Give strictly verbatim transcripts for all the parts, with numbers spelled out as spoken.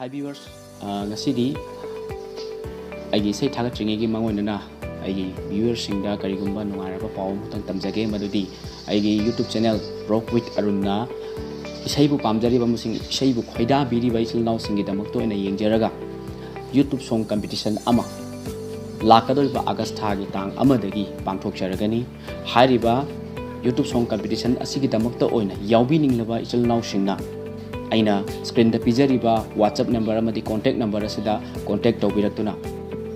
Hi viewers, ꯑ, ꯉꯁꯤꯗꯤ ꯑꯩꯒꯤ ꯏꯁꯩ ꯊꯥꯒꯠꯇ꯭ꯔꯤꯉꯩꯒꯤ ꯃꯥꯡꯑꯣꯏꯅꯅ ꯑꯩꯒꯤ viewersꯁꯤꯡꯗ ꯀꯔꯤꯒꯨꯝꯕ ꯅꯨꯡꯉꯥꯏꯔꯕ ꯄꯥꯎ ꯑꯃꯈꯛꯇꯪ ꯇꯝꯖꯒꯦ꯫ ꯃꯗꯨꯗꯤ ꯑꯩꯒꯤ YouTube channel Rock with Arunꯅ ꯏꯁꯩꯕꯨ ꯄꯥꯝꯖꯔꯤꯕ ꯑꯃꯁꯨꯡ ꯏꯁꯩꯕꯨ ꯈꯣꯏꯗꯥꯕꯤꯔꯤꯕ ꯏꯆꯤꯜ ꯏꯅꯥꯎꯁꯤꯡꯒꯤꯗꯃꯛꯇ ꯑꯣꯏꯅ ꯌꯦꯡꯖꯔꯒ YouTube song competition ꯑꯃ ꯂꯥꯛꯀꯗꯧꯔꯤꯕ August ꯊꯥꯒꯤ ꯇꯥꯡ ꯑꯃꯗꯒꯤ ꯄꯥꯡꯊꯣꯛꯆꯔꯒꯅꯤ꯫ ꯍꯥꯏꯔꯤꯕ YouTube song competition ꯑꯁꯤꯒꯤꯗꯃꯛꯇ ꯑꯣꯏꯅ ꯌꯥꯎꯕꯤꯅꯤꯡꯂꯕ ꯏꯆꯤꯜ ꯏꯅꯥꯎꯁꯤꯡꯅ ꯑꯩꯅ screenꯗ ꯄꯤꯖꯔꯤꯕ WhatsApp number ꯑꯃꯗꯤ contact number ꯑꯁꯤꯗ contact ꯇꯧꯕꯤꯔꯛꯇꯨꯅ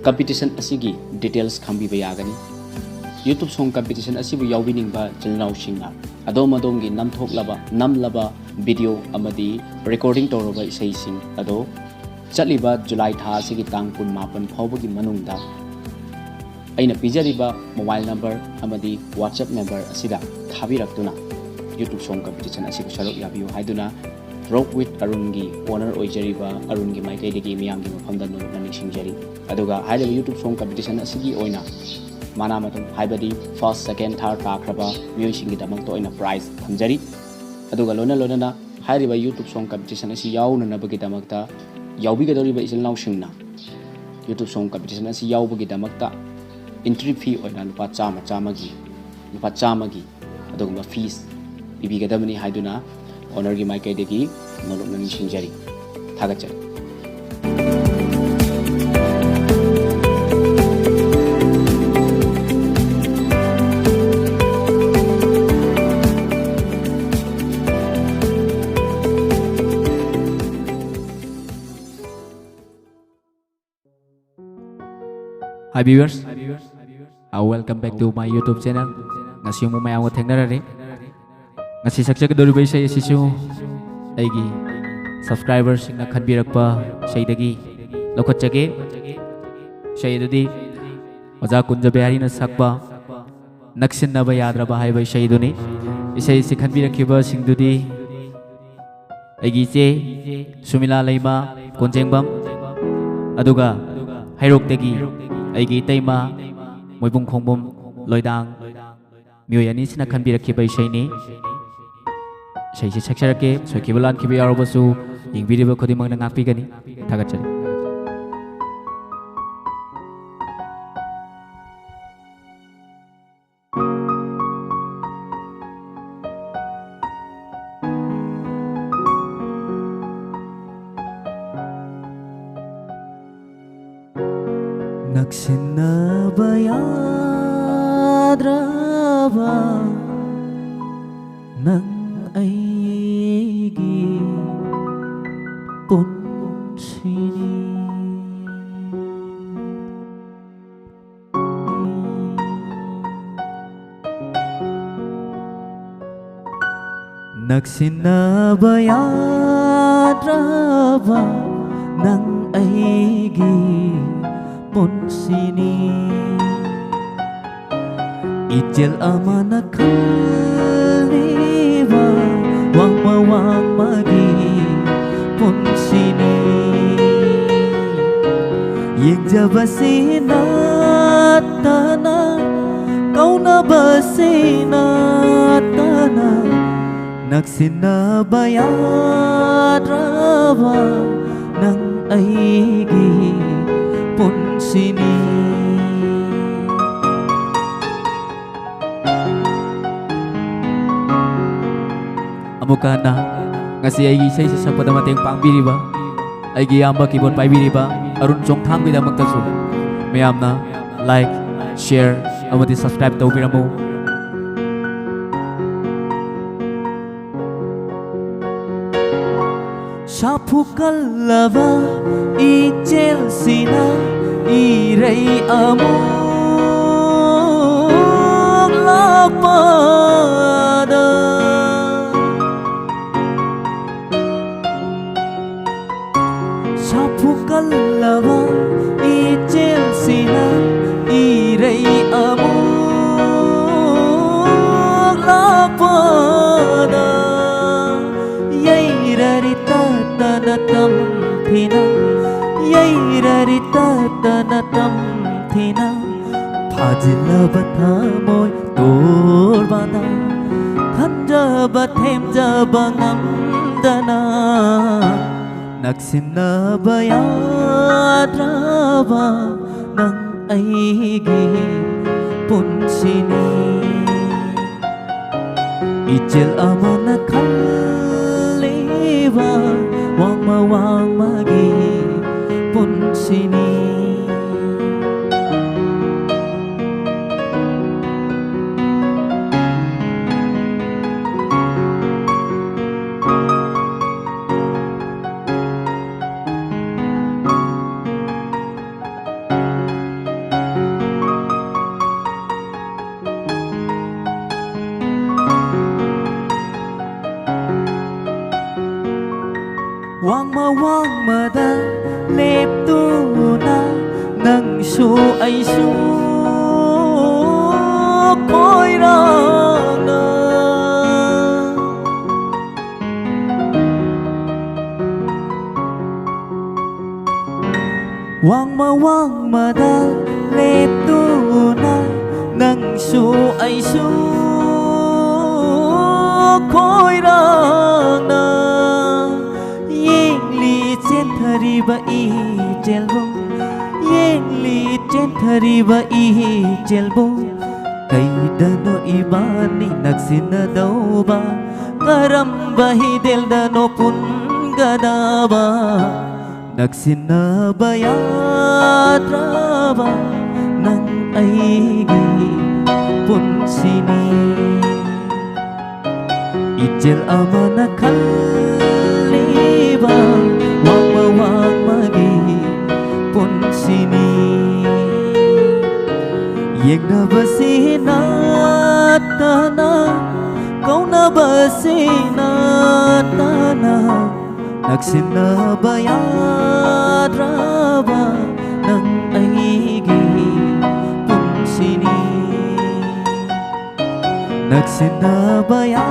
competition ꯑꯁꯤꯒꯤ details ꯈꯪꯕꯤꯕ ꯌꯥꯒꯅꯤ꯫ YouTube song competition ꯑꯁꯤꯕꯨ ꯌꯥꯎꯕꯤꯅꯤꯡꯕ ꯏꯆꯤꯜ ꯏꯅꯥꯎꯁꯤꯡꯅ ꯑꯗꯣꯝ ꯑꯗꯣꯝꯒꯤ ꯅꯝꯊꯣꯛꯂꯕ, ꯅꯝꯂꯕ video ꯑꯃꯗꯤ recording ꯇꯧꯔꯕ ꯏꯁꯩꯁꯤꯡ ꯑꯗꯣ ꯆꯠꯂꯤꯕ July ꯊꯥ ꯑꯁꯤꯒꯤ ꯇꯥꯡ ꯀꯨꯟꯃꯥꯄꯟ ꯐꯥꯎꯕꯒꯤ ꯃꯅꯨꯡꯗ ꯑꯩꯅ ꯄꯤꯖꯔꯤꯕ mobile number ꯑꯃꯗꯤ WhatsApp number ꯑꯁꯤꯗ ꯊꯥꯕꯤꯔꯛꯇꯨꯅ YouTube song competition ꯑꯁꯤꯕꯨ ꯁꯔꯨꯛ ꯌꯥꯕꯤꯌꯨ ꯍꯥꯏꯗꯨꯅ Rock with Arunꯒꯤ owner ꯑꯣꯏꯖꯔꯤꯕ ꯑꯔꯨꯟꯒꯤ ꯃꯥꯏꯀꯩꯗꯒꯤ ꯃꯤꯌꯥꯝꯒꯤ ꯃꯐꯝꯗ ꯅꯣꯂꯨꯛꯅ ꯅꯤꯡꯁꯤꯡꯖꯔꯤ꯫ ꯑꯗꯨꯒ ꯍꯥꯏꯔꯤꯕ YouTube song competition ꯑꯁꯤꯒꯤ ꯑꯣꯏꯅ ꯃꯅꯥ ꯃꯊꯨꯝ, ꯍꯥꯏꯕꯗꯤ first, second, third ꯇꯥꯈ꯭ꯔꯕ ꯃꯤꯑꯣꯏꯁꯤꯡꯒꯤꯗꯃꯛꯇ ꯑꯣꯏꯅ prize ꯊꯝꯖꯔꯤ꯫ ꯑꯗꯨꯒ ꯂꯣꯏꯅ ꯂꯣꯏꯅꯅ ꯍꯥꯏꯔꯤꯕ YouTube song competition ꯑꯁꯤ ꯌꯥꯎꯅꯅꯕꯒꯤꯗꯃꯛꯇ ꯌꯥꯎꯕꯤꯒꯗꯧꯔꯤꯕ ꯏꯆꯤꯜ ꯏꯅꯥꯎꯁꯤꯡꯅ YouTube song competition ꯑꯁꯤ ꯌꯥꯎꯕꯒꯤꯗꯃꯛꯇ entry fee ꯑꯣꯏꯅ ꯂꯨꯄꯥ ꯆꯥꯝꯃ, ꯆꯥꯝꯃꯒꯤ, ꯂꯨꯄꯥ ꯆꯥꯝꯃꯒꯤ ꯑꯗꯨꯒꯨꯝꯕ fees ꯄꯤꯕꯤꯒꯗꯕꯅꯤ ꯍꯥꯏꯗꯨꯅ ownerꯒꯤ ꯃꯥꯏꯀꯩꯗꯒꯤ ꯅꯣꯂꯨꯛꯅ ꯅꯤꯡꯁꯤꯡꯖꯔꯤ꯫ ꯊꯥꯒꯠꯆꯔꯤ꯫ Hi viewers, uh, welcome back to my YouTube channel. ꯉꯁꯤ ꯑꯃꯨꯛ ꯃꯌꯥꯝꯒ ꯊꯦꯡꯅꯔꯔꯦ꯫ ꯉꯁꯤ ꯁꯛꯆꯒꯗꯧꯔꯤꯕ ꯏꯁꯩ ꯑꯁꯤꯁꯨ ꯑꯩꯒꯤ subscriberꯁꯤꯡꯅ ꯈꯟꯕꯤꯔꯛꯄ ꯏꯁꯩꯗꯒꯤ ꯂꯧꯈꯠꯆꯒꯦ꯫ ꯏꯁꯩ ꯑꯗꯨꯗꯤ ꯑꯣꯖꯥ ꯀꯨꯟꯖ ꯕꯤꯍꯥꯔꯤꯅ ꯁꯛꯄ ꯅꯛꯁꯤꯟꯅꯕ ꯌꯥꯗ꯭ꯔꯕ ꯍꯥꯏꯕ ꯏꯁꯩꯗꯨꯅꯤ꯫ ꯏꯁꯩ ꯑꯁꯤ ꯈꯟꯕꯤꯔꯛꯈꯤꯕꯁꯤꯡꯗꯨꯗꯤ ꯑꯩꯒꯤ ꯏꯆꯦ ꯁꯨꯃꯤꯂꯥ ꯂꯩꯃ ꯀꯣꯟꯖꯦꯡꯕꯝ, ꯑꯗꯨꯒ ꯍꯩꯔꯣꯛꯇꯒꯤ ꯑꯩꯒꯤ ꯏꯇꯩꯃ ꯃꯣꯏꯕꯨꯡ ꯈꯣꯡꯕꯝ ꯂꯣꯏꯗꯥꯡ, ꯃꯤꯑꯣꯏ ꯑꯅꯤꯁꯤꯅ ꯈꯟꯕꯤꯔꯛꯈꯤꯕ ꯏꯁꯩꯅꯤ꯫ ꯏꯁꯩꯁꯤ ꯁꯛꯆꯔꯛꯀꯦ꯫ ꯁꯣꯏꯈꯤꯕ ꯂꯥꯟꯈꯤꯕ ꯌꯥꯎꯔꯕꯁꯨ ꯌꯦꯡꯕꯤꯔꯤꯕ ꯈꯨꯗꯤꯡꯃꯛꯅ ꯉꯥꯛꯄꯤꯒꯅꯤ꯫ ꯊꯥꯒꯠꯆꯔꯤ꯫ ꯅꯛꯁꯤꯟꯅꯕ ꯌꯥꯗ꯭ꯔꯕ ꯅꯪ ꯑꯩꯒꯤ ꯄꯨꯟꯁꯤꯅꯤ꯫ ꯅꯛꯁꯤꯟꯅꯕ ꯌꯥꯗ꯭ꯔꯕ ꯅꯪ ꯑꯩꯒꯤ ꯄꯨꯟꯁꯤꯅꯤ꯫ ꯏꯆꯦꯜ ꯑꯃꯅ ꯈꯜꯂꯤꯕ ꯋꯥꯡꯃ ꯋꯥꯡꯃꯒꯤ ꯄꯨꯟꯁꯤꯅꯤ꯫ ꯌꯦꯡꯖꯕꯁꯤ ꯅꯠꯇꯅ, ꯀꯧꯅꯕꯁꯤ ꯅꯠꯇꯅ, ꯅꯛꯁꯤꯟꯅꯕ ꯌꯥꯗ꯭ꯔꯕ ꯅꯪ ꯑꯩꯒꯤ ꯄꯨꯟꯁꯤꯅꯤ꯫ ꯑꯃꯨꯛꯀ ꯍꯟꯅ ꯉꯁꯤ ꯑꯩꯒꯤ ꯏꯁꯩꯁꯤ ꯁꯛꯄꯗ ꯃꯇꯦꯡ ꯄꯥꯡꯕꯤꯔꯤꯕ ꯑꯩꯒꯤ ꯏꯌꯥꯝꯕ keyboard ꯄꯥꯏꯕꯤꯔꯤꯕ ꯑꯔꯨꯟ ꯆꯣꯡꯊꯥꯝꯒꯤꯗꯃꯛꯇꯁꯨ ꯃꯌꯥꯝꯅ like, share ꯑꯃꯗꯤ subscribe ꯇꯧꯕꯤꯔꯝꯃꯨ꯫ ꯁꯥꯐꯨ ꯀꯜꯂꯕ ꯏꯆꯦꯜꯁꯤꯅ ꯏꯔꯩ ꯑꯃꯨꯛ ꯂꯥꯛꯄꯗ, ꯁꯥꯐꯨ ꯀꯜꯂꯕ ꯏꯆꯦꯜꯁꯤꯅ ꯏꯔꯩ ꯑꯃꯨꯛ ꯂꯥꯛꯄꯗ, ꯌꯩꯔꯔꯤ ꯇꯠꯇꯅ ꯇꯝꯊꯤꯅ, ꯌꯩꯔꯔꯤ ꯇꯠꯇꯅ ꯇꯝꯊꯤꯅ, ꯐꯥꯖꯤꯜꯂꯕ ꯊꯃꯣꯏ ꯇꯣꯔꯕꯥꯟꯗ ꯊꯦꯝꯖꯕ ꯊꯦꯝꯖꯕ ꯉꯝꯗꯅ ꯅꯛꯁꯤꯟꯅꯕ ꯌꯥꯗ꯭ꯔꯕ ꯅꯪ ꯑꯩꯒꯤ ꯄꯨꯟꯁꯤꯅꯤ꯫ ꯏꯆꯦꯜ ꯑꯃꯅ ꯈꯜꯂꯤꯕ ꯋꯥꯡꯃ ꯋꯥꯡꯃꯒꯤ ꯄꯨꯟꯁꯤꯅꯤ꯫ ꯋꯥꯡꯃ ꯋꯥꯡꯃꯗ ꯂꯦꯞꯇꯨꯅ ꯅꯪꯁꯨ ꯑꯩꯁꯨ ꯈꯣꯏꯔꯥꯡꯅ ꯋꯥꯡꯃ ꯋꯥꯡꯃꯗ ꯂꯦꯞꯇꯨꯅ ꯅꯪꯁꯨ ꯑꯩꯁꯨ ꯈꯣꯏꯔꯥꯡꯅ ꯌꯦꯡꯂꯤ ꯆꯦꯟꯊꯔꯤꯕ ꯏꯆꯦꯜꯕꯨ, ꯌꯦꯡꯂꯤ ꯆꯦꯟꯊꯔꯤꯕ ꯏꯆꯦꯜꯕꯨ꯫ ꯀꯩꯗꯅꯣ ꯏꯕꯥꯅꯤ ꯅꯛꯁꯤꯟꯅꯗꯧꯕ? ꯀꯔꯝꯕ ꯍꯤꯗꯦꯜꯗꯅꯣ ꯄꯨꯟꯒꯗꯕ? ꯅꯛꯁꯤꯟꯅꯕ ꯌꯥꯗ꯭ꯔꯕ ꯅꯪ ꯑꯩꯒꯤ ꯄꯨꯟꯁꯤꯅꯤ꯫ ꯏꯆꯦꯜ ꯑꯃꯅ ꯈꯜꯂꯤꯕ ꯋꯥꯡꯃ ꯋꯥꯡꯃꯒꯤ ꯄꯨꯟꯁꯤꯅꯤ꯫ ꯌꯦꯡꯅꯕꯁꯤ ꯅꯠꯇꯅ, ꯀꯧꯅꯕꯁꯤ ꯅꯠꯇꯅ, ꯅꯛꯁꯤꯟꯅꯕ ꯌꯥꯗ꯭ꯔꯕ ꯅꯪ ꯑꯩꯒꯤ ꯄꯨꯟꯁꯤꯅꯤ꯫ ꯅꯛꯁꯤꯟꯅꯕ ꯌꯥ